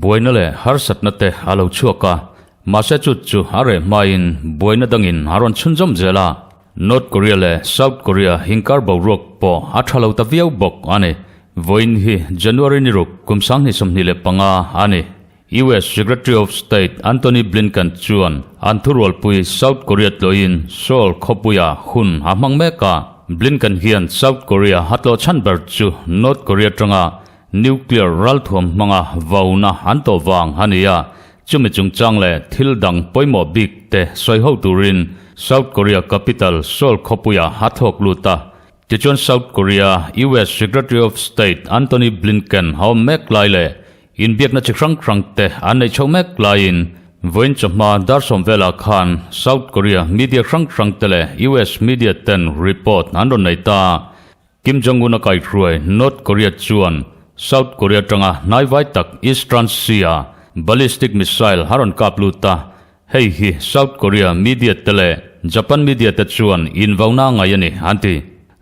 Buaina leh harsatna te a lo chhuak a, mahse chu chu a reh hmain buaina dangin a rawn chhunzawm zel a. North Korea leh South Korea inkar boruak pawh a tha lo ta viau bawk a ni. Vawiin hi January ni ruk kum 2025 a ni. US Secretary of State Antony Blinken chuan an thurualpui South Korea tlawhin Seoul khawpuia hun a hmang mek a. Blinken hian South Korea a tlawh chhan ber chu North Korea tanga Nuclear ralthuam hmanga vauna an tawh vang a ni a, chumi chungchang leh thil dang pawimawh bik te sawi ho turin South Korea capital Seoul khawpuiah a thlawk lut a. Tichuan South Korea US Secretary of State Antony Blinken a awm mek lai leh inbiakna chi hrang hrang te an neih chhoh mek laiin vawiin chawhma dar sawm velah khan South Korea media hrang hrang te leh US media ten report an rawn nei ta. Kim Jong-un a kaihruai North Korea chuan South Korea atanga hnaivai tak Eastern Sea-a ballistic missile a rawn kap lut a, hei hi South Korea media te leh Japan media te chuan invauna ngai a ni an ti.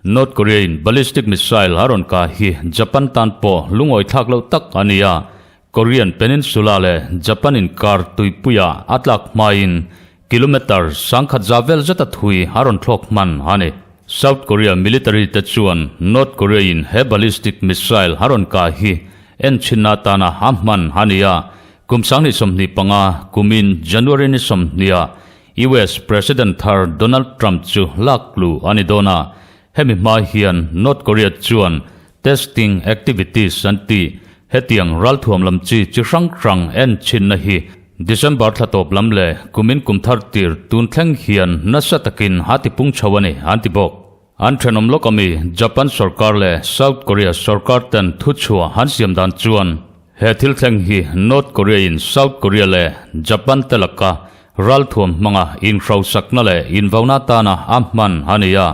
North Korea-in ballistic missile a rawn kah hi Japan tan pawh lungawi thlak loh tak a ni a, Korean Peninsula leh Japan inkar tuipuia a tlak hmain kilometre 10,000 za vel zeta thui a rawn thlawk hman a ni. South Korea military te chuan North Korea in he ballistic missile a rawn kah hi enchhinna atana a hman a ni a, kum 2025 kumin January ni 20 ah US President thar Donald Trump chu lak tlu a ni dawn a, hemi hma hian North Korea chuan Testing activities an tih. Hetiang ralthuam lam chi chi hrang hrang en chhinna hi December thla tawp lam leh kumin kum thar tir tun thleng hian nasa takin a ti pung chho a ni an ti bawk. An thenawm lawk ami Japan sorkar leh South Korea sorkar ten thuchhuah an siam dan chuan he thil thleng hi North Korea in South Korea leh Japan te laka ralthuam hmanga inhrausakna leh invauna atana a hman a ni a,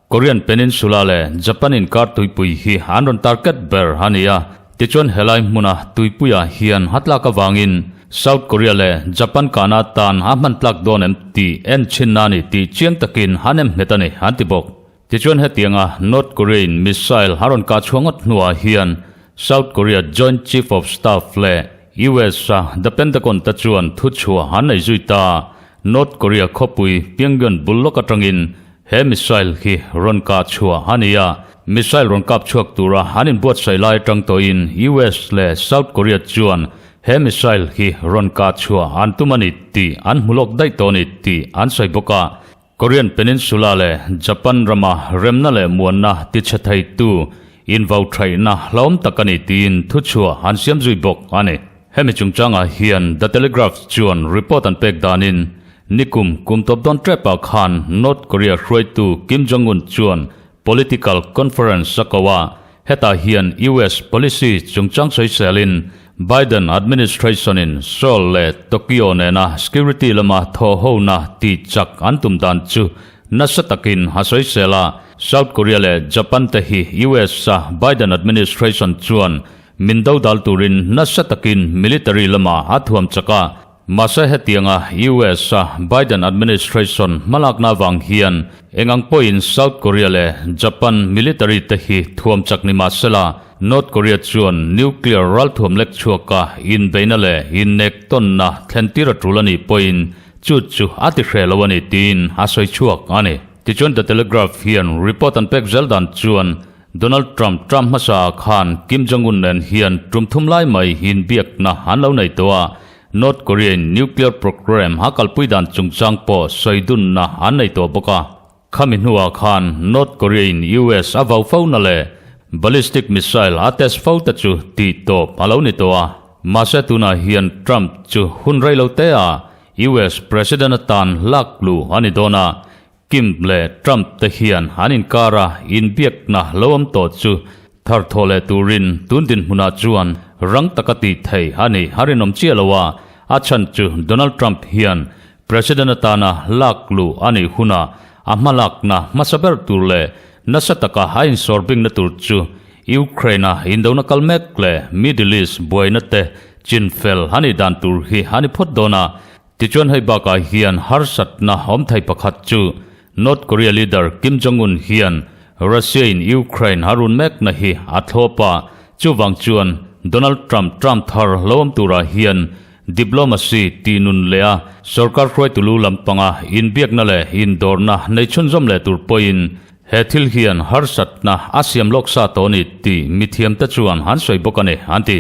Korean Peninsula leh Japan inkar tuipui hi an rawn target ber a ni a, tichuan helai hmuna tuipuiah hian a tlak avangin South Korea leh Japan kahna atan a hman tlak dawn em tih en chhinna a ni tih chiang takin an em nghet a ni an ti bawk. Tichuan hetianga North Korea-in missile a rawn kah chhuah ngawt hnuah hian South Korea Joint Chief of Staff leh US-a The Pentagon te chuan thuchhuah an nei zui ta. North Korea khawpui Pyongyang bul lawk atangin He missile hi rawn kah chhuah a ni a, missile rawn kap chhuak tura an inbuatsaih lai atang tawhin US leh South Korea chuan he missile hi rawn kah chhuah an tum a ni tih an hmu lawk daih tawh a ni tih an sawi bawk a. Korean Peninsula leh Japan rama remna leh muanna tichhe theitu invauthraihna hlauhawm tak a ni tiin thuchhuah an siam zui bawk a ni. Hemi chungchangah hian The Telegraph chuan report an pek danin nikum kum tawp dawn tepah khan North Korea hruaitu Kim Jong-un chuan political conference a ko a, hetah hian US policy chungchang sawiselin Biden administration-in Seoul leh Tokyo nena security lama thawhhona tih chak an tum dan chu nasa takin a sawisel a. South Korea leh Japan te hi US-a Biden administration chuan Min dodal turin nasa takin military lamah a thuam chak a, mahse hetianga US a Biden administration hmalakna avang hian eng ang pawhin South Korea leh Japan military te hi thuam chak ni mahsela North Korea chuan nuclear ralthuam lek chhuaka inbeihna leh innek tawnna thlentir a tul a nih pawhin chu chu a ti hreh lo a ni tiin a sawi chhuak a ni. Tichuan The Telegraph hian report an pek zel dan chuan Donald Trump Trump hmasa ah khan Kim Jong Un nen hian tum thum lai mai inbiakna an lo nei tawh a, North Korea in nuclear program a kalpui dan chungchang pawh sawi dunna an nei tawh bawk a. Khami hnuah khan North Korea in US a vau fo na leh ballistic missile a test fo te chu tih tawp a lo ni tawh a. Mahse tunah hian Trump chu hun rei lo te ah US President atan lak luh a ni dawn a, Kim leh Trump te hian an inkara inbiakna lo awm tawh chu thar thawh leh turin tun dinhmunah chuan rang taka tih theih a ni a rinawm chiah lo a, a chhan chu Donald Trump hian President atana lak luh a nih hunah a hmalakna hmasa ber tur leh nasa taka a insawrbingna tur chu Ukraine-a indona kal mek leh Middle East buaina te chinfel a nih dan tur hi a ni phawt dawn a. Tichuan hei bakah hian harsatna awm thei pakhat chu North Korea leader Kim Jong-un hian Russia in Ukraine a run mekna hi a thlawp a, chuvang chuan Donald Trump term thar lo awm turah hian diplomacy tih nun leh a sorkar hruaitu lu lampanga inbiakna leh indawrna nei chhunzawm leh tur pawhin he thil hian harsatna a siam lawk sa tawh a ni tih mithiamte chuan an sawi bawk a ni, an ti.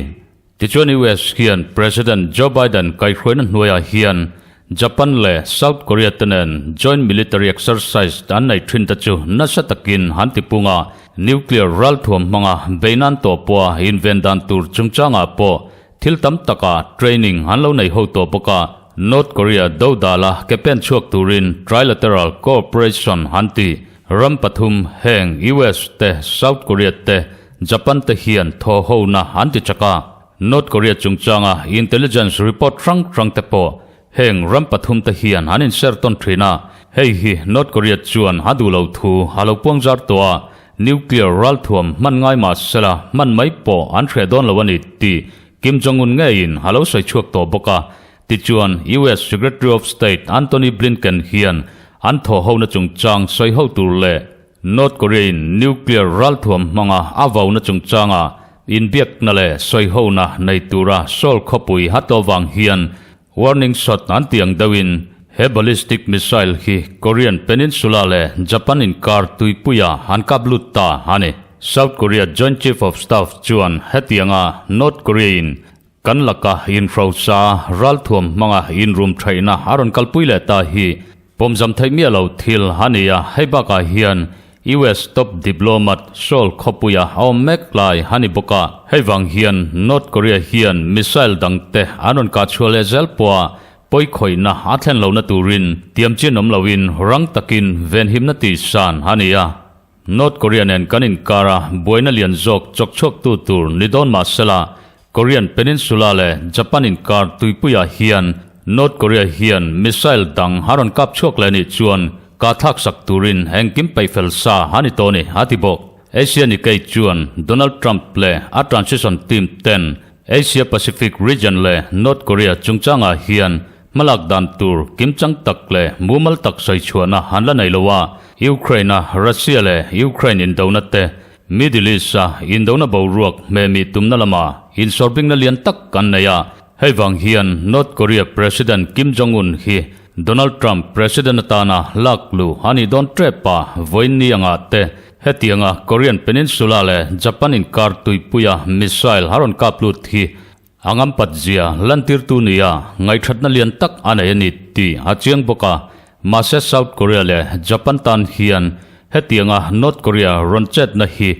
Tichuan US hian President Joe Biden kaihhruaina hnuaiah hian Japan leh South Korea te nen joint military exercise an neih thin te chu nasa takin an tipung a, nuclear ralthuam hmanga beinan tawh pawha inven dan tur chungchangah pawh thil tam taka training an lo nei ho tawh bawk a. North Korea dodala ke pen chhuak turin trilateral cooperation an ti. Ram pathum heng US te, South Korea te, Japan te hian thaw hona an ti chak a, North Korea chungchanga intelligence report hrang hrang te pawh heng ram pathum te hian an inser tawn thin a, hei hi North Korea chuan a duh lo thu a lo puang zar tawh a, nuclear ralthuam hman ngai mah sela hman mai pawh an hreh dawn lo a ni tih Kim Jong-un ngeiin a lo sawi chhuak tawh bawk a, tichuan US Secretary of State Antony Blinken hian an thaw hona chungchang sawi ho tur leh North Korea-in nuclear ralthuam hmanga a vauna chungchanga inbiakna leh sawihona nei tura Seoul khawpui a tawh vang hian warning shot an ti ang deuhin he ballistic missile hi Korean Peninsula leh Japan inkar tuipuia an kap lut ta a ni. South Korea Joint Chief of Staff chuan hetianga North Korea-in Kan laka inhrosa ralthuam hmanga inrum theihna a rawn kalpui leh ta hi pawmzam theih miah lo thil a ni a, hei bakah hian US top diplomat Seoul khawpuia a awm mek lai a ni bawk a, hei vang hian North Korea hian missile dangte an rawn kah chhuah leh zel pawha pawikhawihna a thlen lohna turin tiamchin awm loin rang takin venhimna tihsan a ni a. North Korea nen kan inkar a, buaina lian zawk chawk chhuaktu tur ni dawn mah sela, Korean Peninsula leh Japan inkar tuipuiah hian North Korea hian missile dang a rawn kap chhuak leh nih chuan kah thlak sak turin engkim peih fel sa a ni tawh a ni, a ti bawk. Asia Nikkei chuan Donald Trump leh a transition team ten Asia Pacific region leh North Korea chungchangah hian Hmalak dan tur kimchang tak leh mumal tak sawi chhuahna an la nei lo a, Ukraine-a Russia leh Ukraine indona te, Middle East-a indona boruak hmehmih tumna lama insawrbingna lian tak an nei a. Hei vang hian North Korea President Kim Jong-un hi Donald Trump President atana lak luh a nih dawn tep a, vawiin ni angah te hetianga Korean Peninsula leh Japan inkar tuipuia missile a rawn kap lut hi A ngampat zia lantirtu nia ngaihthatna lian tak a nei a ni tih a chiang bawk a, mahse South Korea leh Japan tan hian hetianga North Korea rawn chetna hi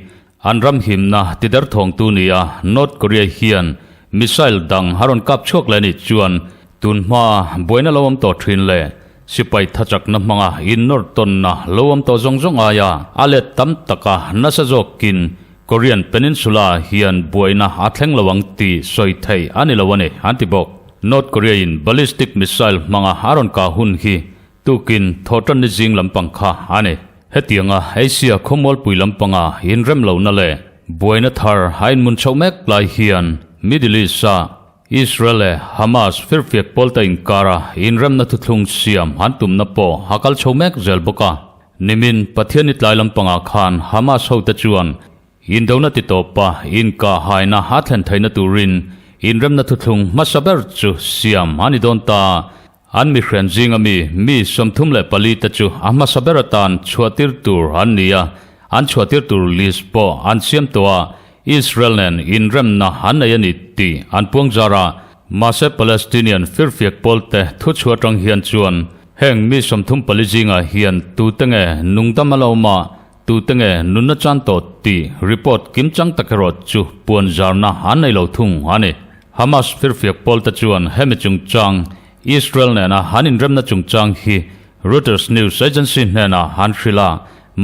an ram himna tider thawngtu nia North Korea hian missile dang a rawn kap chhuak leh anih chuan tunhma buaina lo awm tawh thin leh sipai thachakna hmanga innawr tawnna lo awm tawh zawng zawng aia a let tam taka nasa zawkin Korean Peninsula hian buaina a thleng lo ang tih sawi theih a ni lo a ni, an ti bawk. North Korea-in ballistic missile hmanga a rawn kah hun hi tukin thawhtanni zing lampang kha a ni. Hetianga Asia khawmualpui lampanga inrem lohna leh buaina thar a inmun chhoh mek lai hian Middle East-a Israel leh Hamas firfiak pawlte inkara inremna thuthlung siam an tumna pawh a kal chho mek zel bawk a. Nimin, Pathianni tlai lampangah khan Hamas hote chuan indona ti tawpa inkah haina a thlen theihna turin inremna thuthlung hmasa ber chu siam a ni dawn ta. An mihren zinga mi mi 34 te chu a hmasa ber atan chhuahtir tur an ni a, an chhuahtir tur list pawh an siam tawh a, Israel nen inremna an nei a ni tih an puang zar a. Mahse Palestinian firfiak pawlte thuchhuah atang hian chuan Heng mi 34 zingah hian tute nge nungdam a lo awm a, tute nge nunna chan tawh tih report kimchang tak erawh chu puan zarna an nei lo thung a ni. Hamas firfiak pawlte chuan hemi chungchang Israel nena an inremna chungchang hi Reuters news agency hnenah an hrilh a,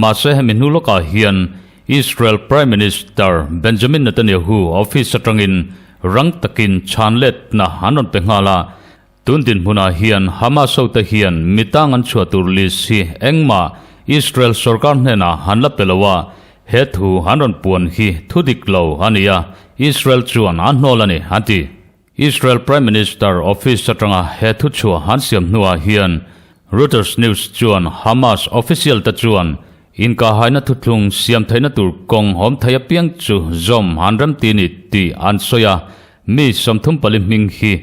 mahse hemi hnu lawkah hian Israel Prime Minister Benjamin Netanyahu office atangin rang takin chhan letna an rawn pe nghal a, Tun dinhmunah hian Hamas hote hian mitang an chhuah tur list hi engmah Israel sorkar hnenah an la pe lo a, he thu an rawn puan hi thu dik lo a ni a, Israel chuan a hnawl a ni, an ti. Israel Prime Minister office atanga he thuchhuah an siam hnuah hian Reuters News chuan Hamas official te chuan inkahaina thuthlung siam theihna tur kawng awm thei apiang chu zawm an remti ni tih an sawi a, mi 34 hming hi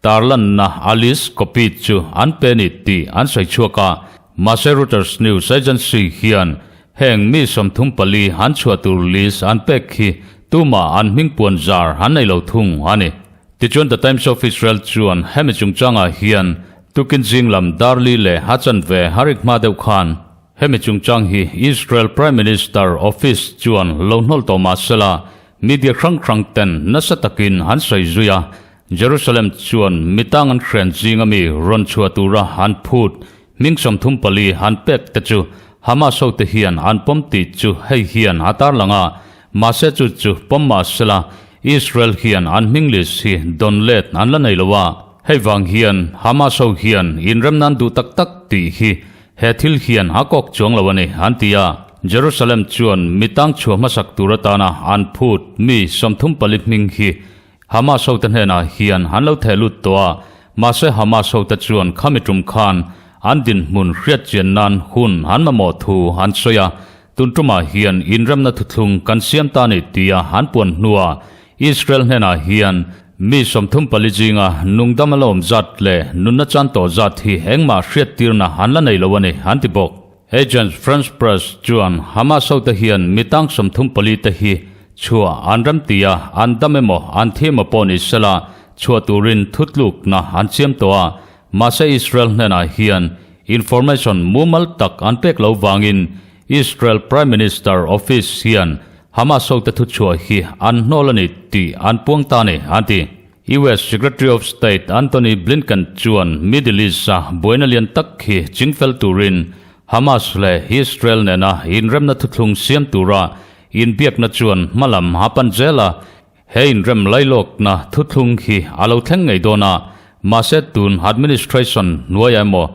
tarlanna a list copy chu an pe ni tih an sawi chhuak a. Mahse Reuters News Agency hian heng mi 34 an chhuah tur list an pek hi tumah an hming puan zar an nei lo thung a ni. Tichuan The Times of Israel chuan hemi chungchangah hian tukin zing lam Darli leh a chanve a rik hma deuh khan hemi chungchang hi Israel Prime Minister Office chuan lo hnawl tawh mah sela media hrang hrang ten nasa takin an sawi zui a, Jerusalem chuan mitang an hren zing ami rawn chhuah tura an phut hming 34 an pek te chu Hamas ho te hian an pawm tih chu hei hian a tarlang a, mahse chu chu pawm mah sela Israel hian an hming list hi dawn let an la nei lo a, hei vang hian Hamas ho hian inrem nan duh tak tak tih hi he thil hian a kawk chuang lo a ni an ti a. Jerusalem chuan mitang chhuah hmasak tur atana an phut mi 34 hming hi Hamas hote hnenah hian an lo theh lut tawh a, mahse Hamas hote chuan khami tum khan an dinhmun hriat chian nan hun an mamawh thu an sawi a, tun tumah hian inremna thuthlung kan siam ta ni tia an puan hnuah Israel hnenah hian mi 34 zinga nungdam a la awm zat leh nunna chan tawh zat hi engmah hriat tirna an la nei lo a ni an ti bawk. Agence France Presse chuan Hamas hote hian mi tang 34 te hi chhuah an ram ti a, an dam emaw an thi emaw pawh ni sela chhuah turin thutlukna an siam tawh a, mahse Israel hnenah hian information mumal tak an pek lo vangin Israel Prime Minister Office hian Hamas hote thuchhuah hi an hnawl a ni tih an puang ta a ni, an ti. US Secretary of State Antony Blinken chuan Middle East-a buaina lian tak hi chingfel turin Hamas leh Israel nena inremna thuthlung siam tura inbiakna chuan hmalam a pan zel a, he inrem lailawkna thuthlung hi a lo thleng ngei dawn a, mahse tun administration hnuaiah emaw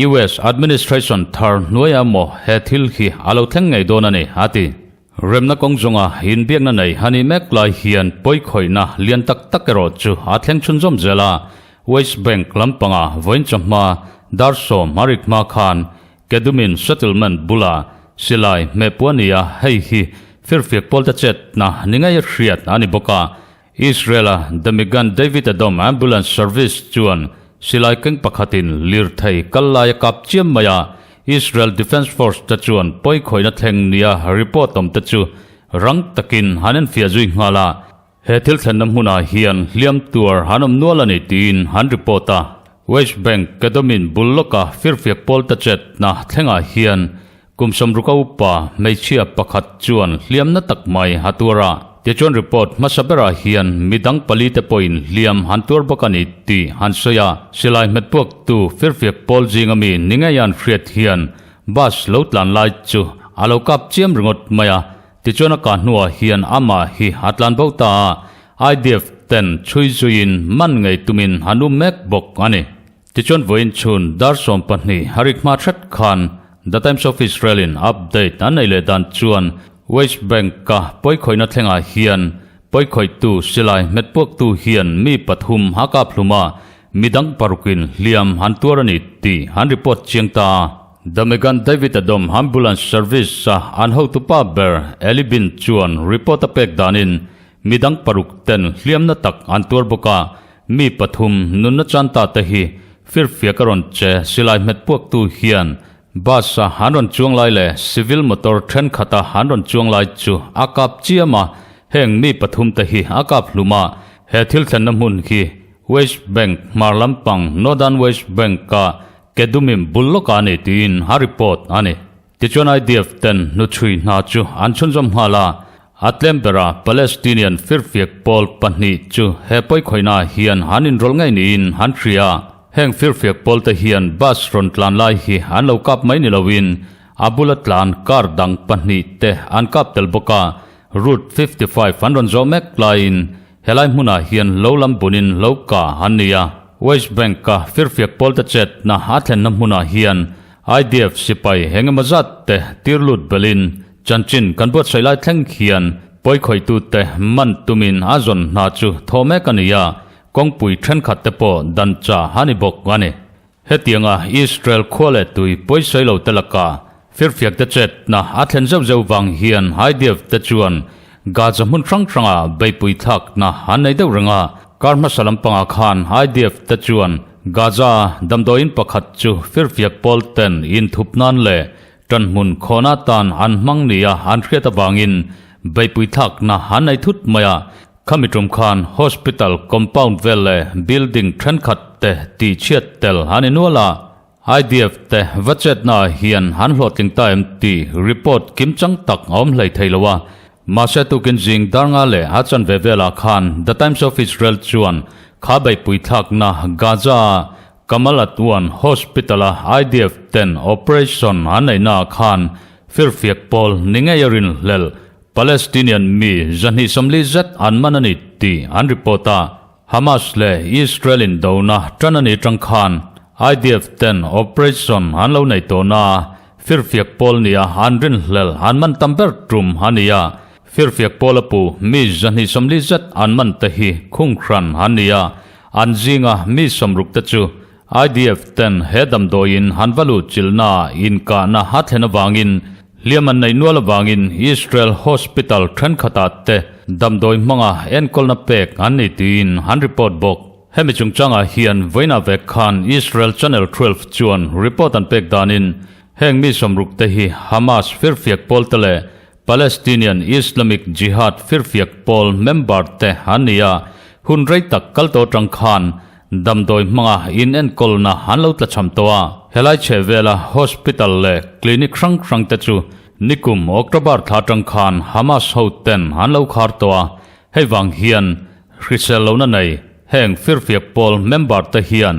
US administration thar hnuaiah emaw he thil hi a lo thleng ngei dawn a ni, a ti. Remna kawng zawnga inbiakna nei a nih mek lai hian pawikhawihna lian tak tak erawh chu a thleng chhunzawm zel a, West Bank lampanga vawiin chawhma dar 10 a rik hma khan Kedumin settlement bula silai hmehpua ni a, hei hi firfiak pawlte chetna ni ngei hriat a ni bawk a. Israel-a The Magen David Adom Ambulance Service chuan silai keng pakhatin lirthei kal lai a kap chiam mai a, Israel Defence Force te chuan pawikhawihna thleng nia report awm te chu rang takin han enfiah zui nghal a, he thil thlenna hmunah hian hliam tuar han awm nual a ni tiin han report a. West Bank Kedomin bul lawka firfiak pawl te chetna thlengah hian Kum 60 upa hmeichhia pakhat chuan hliamna tak mai a tuar a, tichuan report hmasa berah hian midang pali te pawhin hliam han tuar bawk a ni tih han sawi a, silai hmetpuaktu firfiak pawl zinga mi ni ngei an hriat hian bus lo tlan lai chu a lo kap chiam ringawt mai a, tichuan a kah hnuah hian amah hi a tlan bo ta a, IDF ten chhui zuiin man ngei tumin an um mek bawk a ni. Tichuan vawiin chhun dar 12 a rik hma hret khan The Times of Israel in update an nei leh dan chuan West Bank-a pawikhawihna thlengah hian pawikhawihtu silai hmetpuaktu hian mi pathum a kap hlum a, midang parukin hliam an tuar a ni tih an report chiang ta. The Magen David Adom Ambulance Service-a an hotupa ber Eli Bin chuan report a pek danin midang paruk ten hliamna tak an tuar bawk a, Mi pathum nunna chan ta te hi firfiak a rawn che silai hmetpuaktu hian bus a an rawn chuang lai leh civil motor thenkhat a an rawn chuang lai chu a kap chiam a, heng mi pathum te hi a kap hlum a, he thil thlenna hmun hi West Bank hmar lampang Northern West Bank a Kedumim bul lawkah a ni tiin a report a ni. Tichuan IDF ten hnuchhui hna chu an chhunzawm nghal a, a tlem bera Palestinian firfiak pawl pahnih chu he pawikhawihna hian an inrawlh ngei niin an hria. Heng firfiak pawl te hian bus rawn tlan lai hi an lo kap mai ni loin a bula tlan car dang pahnih te an kap tel bawk a, Route 55 an rawn zawh mek laiin helai hmunah hian lo lam bunin lo ka an ni a. West Bank-a firfiak pawl te chetna a thlenna hmunah hian IDF sipai engemaw zat te tir lut belin chanchin kan buatsaih lai thleng hian pawikhawihtu te man tumin a zawn hna chu thaw mek a ni a. kawngpui thenkhat te pawh dan cha a ni bawk a ni. Hetianga Israel khua leh tui pawisawi lo te laka firfiak te chetna a thlen zeuh zeuh vang hian IDF te chuan Gaza hmun hrang hranga beihpui thlakna an nei deuh reng a. Kar hmasa lampangah khan IDF te chuan Gaza damdawiin pakhat chu firfiak pawl ten inthup nan leh Ṭanhmun khawna tan an hmang nia an hriat avangin beihpui thlakna an nei thut mai a, khami ṭum khan hospital compound vel leh building ṭhenkhat te tihchhiat tel an ni nual a, IDF te va chetnaah hian an hlawhtling ta em tih report kimchang tak a awm hlei thei lo a, mahse tukin zing dar nga leh a chanve velah khan The Times of Israel chuan kha beihpui thlakna Gaza-a Kamal Atwan Hospital-a IDF ten operation an neihnaah khan firfiak pawl ni ngei a rinhlelh Palestinian mi 240 zet an man a ni tih an report a. Hamas leh Israel indona tan a nih atang khan IDF ten operation an lo nei tawhna a, firfiak pawl nia an rinhlelh an man tam ber tum a ni a. Firfiak pawl a pu mi 240 zet an man te hi khunghran an ni a, An zinga mi 60 te chu IDF ten he damdawiin han va luh chilhna inkahna a thlen avangin hliam an neih nual avangin Israel hospital thenkhatah te damdawi hmanga enkawlna pek an ni tiin an report bawk. Hemi chungchangah hian vawiinah vek khan Israel Channel 12 chuan report an pek danin heng mi 60 te hi Hamas firfiak pawl te leh Palestinian Islamic Jihad firfiak pawl member te an ni a, hun rei tak kal tawh atang khan damdawi hmanga inenkawlna an lo tlachham tawh a. Helai chhehvela hospital leh clinic hrang hrang te chu nikum October thla atang khan Hamas ho ten an lo khar tawh a, hei vang hian hrisel lohna nei heng firfiak pawl member te hian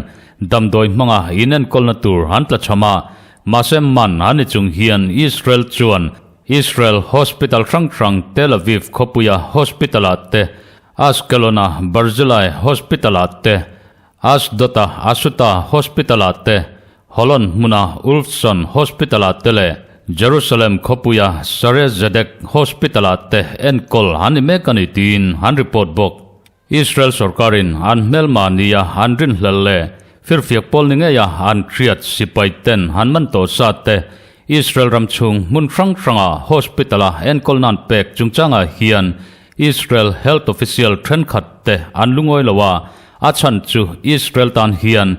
damdawi hmanga inenkawlna tur an tlachham a, mahse man an ni chung hian Israel chuan Israel hospital hrang hrang Tel Aviv khawpuia hospital-ah te, Ashkelon-a Barzilai hospital-ah te, Ashdod-a Assuta hospital-ah te, Holon hmuna Wolfson hospital-ah te leh Jerusalem khawpuia Shaare Zedek hospital-ah te enkawl an ni mek a ni tiin an report bawk. Israel sorkarin an hmelma nia an rinhlelh leh firfiak pawl ni ngeia an hriat sipai ten an man tawh sa te Israel ram chhung hmun hrang hranga hospital-a enkawl nan pek chungchangah hian Israel health official thenkhat te an lungawi lo a, a chhan chu Israel tan hian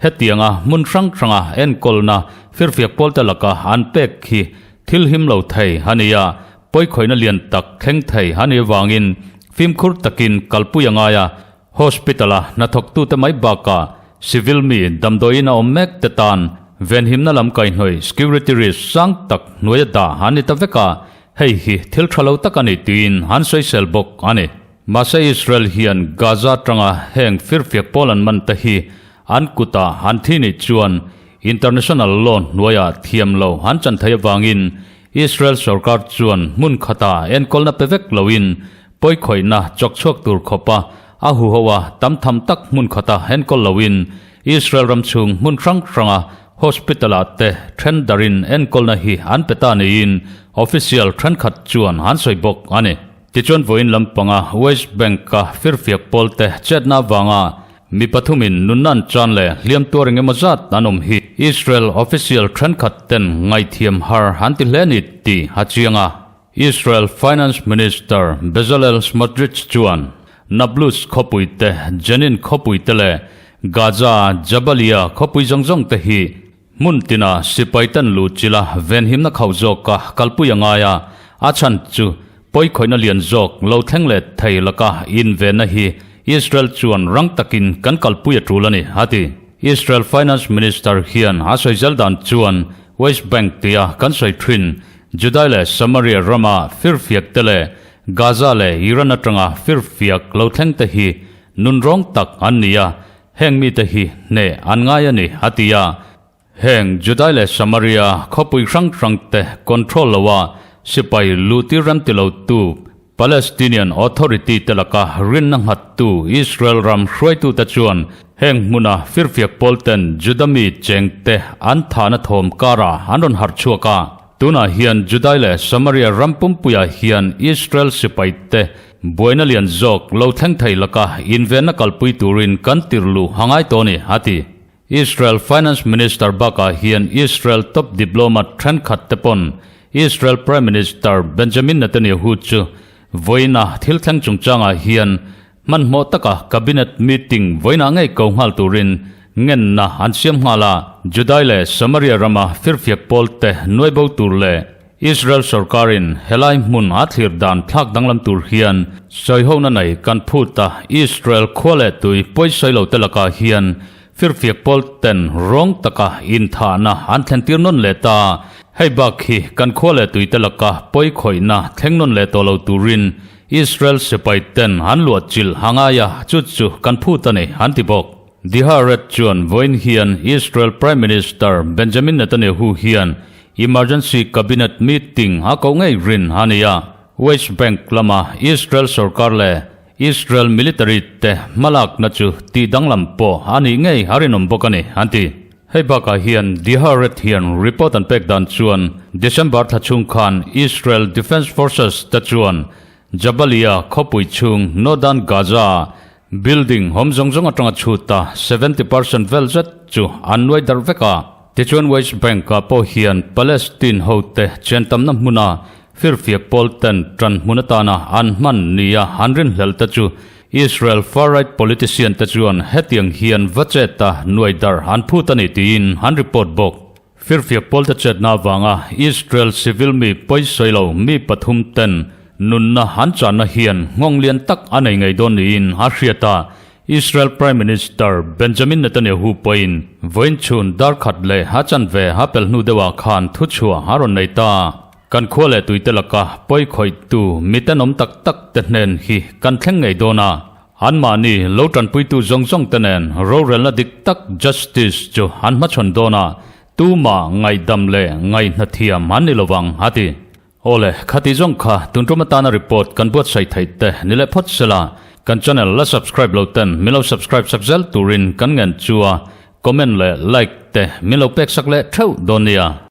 hetianga hmun hrang hranga enkawlna firfiak pawl te laka an pek hi thil him lo thei a ni a, Pawikhawihna lian tak thleng thei a nih avangin fimkhur takin kalpui a ngai a, hospital-a hnathawktute mai bakah civil mi damdawiin a awm mek te tan venhimna lam kaihhnawih security risk sang tak hnuaia dah an ni ta vek a, hei hi thil tha lo tak a ni tiin an sawisel bawk a ni. Mahse Israel hian Gaza atanga heng firfiak pawl an man te hi an kutah an thi nih chuan international law hnuaiah thiam lo an chan thei avangin Israel sorkar chuan hmun khata enkawlna pe vek loin pawikhawihna chawk chhuak tur khawpa a huho a tam tham tak hmun khata enkawl loin Israel ram chhung hmun hrang hranga hospital-ah te then darin enkawlna hi an pe ta niin official thenkhat chuan an sawi bawk a ni. Tichuan vawiin lampanga West Bank-a firfiak pawlte chetna avanga Mi pathumin nunna an chan leh hliam tuar eng emaw zat an awm hi Israel official thenkhat ten ngaihthiam har an ti hle ni tih a chiang a. Israel Finance Minister Bezalel Smotrich chuan Nablus khawpui te, Jenin khawpui te leh Gaza Jabalia khawpui zawng zawng te hi Hmun tina sipai tan luh chila venhimna khauh zawka kalpui a ngai a, a chhan chu pawikhawihna lian zawk lo thleng leh thei laka invenna hi Israel chuan rang takin kan kalpui a tul a ni, a ti. Israel Finance Minister hian a sawi zel dan chuan West Bank tia kan sawi thin Judai leh Samaria rama firfiak te leh Gaza leh Iran atanga firfiak lo thleng te hi nunrawng tak an ni a, Heng mite hi hneh an ngai a ni, a ti a. Heng Judai leh Samaria khawpui hrang hrangte control loa sipai luhtir rem ti lotu Palestinian Authority te laka rinna nghattu Israel ram hruaitute chuan heng hmuna firfiak pawlten Juda mi chengte an thahna thawm karah an rawn harh chhuak a. Tunah hian Judai leh Samaria ram pumpuiah hian Israel sipaite. buaina lian zawk lo thleng thei laka invenna kalpui turin kan tirhluh a ngai tawh a ni, a ti. Israel Finance Minister bakah hian Israel top diplomat thenkhat te pawn Israel Prime Minister Benjamin Netanyahu chu vawiina thil thleng chungchangah hian Hmanhmawh taka Cabinet meeting vawiinah ngei ko nghal turin ngenna an siam nghal a, Judai leh Samaria rama firfiak pawlte nuai bo tur leh Israel sorkarin helai hmun a thlir dan thlak danglam tur hian sawihona nei kan phut a, Israel khua leh tui pawisawi lo te lakah hian firfiak pawlten rawng taka inthahna an thlentir nawn leh ta. Hei bak hi kan khua leh tuite laka pawikhawihna thleng nawn leh tawh lo turin Israel sipai ten an luah chilh a ngai a, chu chu kan phut a ni, an ti bawk. The Haaretz chuan vawiin hian Israel Prime Minister Benjamin Netanyahu hian emergency cabinet meeting a koh ngei rin a ni a, West Bank lama Israel sorkar leh Israel military te hmalakna chu tih danglam pawh a nih ngei a rinawm bawk a ni, an ti. Hei bakah hian The Haaretz hian report an pek dan chuan December thla chhung khan Israel Defence Forces te chuan Jabalia khawpui chhung Northern Gaza building hawm zawng zawng atanga chhut a 70% vel zet chu an nuai darh vek a. Tichuan West Bank-ah pawh hian Palestine hote chen tamna hmuna firfiak pawl ten tan hmun atana an hman nia an rinhlelh te chu Israel far-right politician te chuan hetiang hian va chet a nuai darh an phut a ni tiin an report bawk. Firfiak pawl te chetna avanga Israel civil mi pawisawi lo mi pathum ten nunna an channa hian nghawng lian tak a nei ngei dawn niin a hriat a, Israel Prime Minister Benjamin Netanyahu pawhin vawiin chhun dar khat leh a chanve a pel hnu deuhah khan thuchhuah a rawn nei ta. Kan khua leh tuite laka pawi khawihtu mi tenawm tak tak te hnen hi kan thleng ngei dawn a, anmahni lo tanpuitu zawng zawng te nen rorelna dik tak justice chu an hmachhawn dawn a, tumah ngaihdam leh ngaihnathiam an ni lovang, a ti. Awle, khati zawng kha tun tum atana report kan buatsaih theih te ni leh phawt sela, kan channel la subscribe lo ten min lo subscribe sak zel turin kan ngen chu a, comment leh like te min lo pek sak leh theuh dawn nia.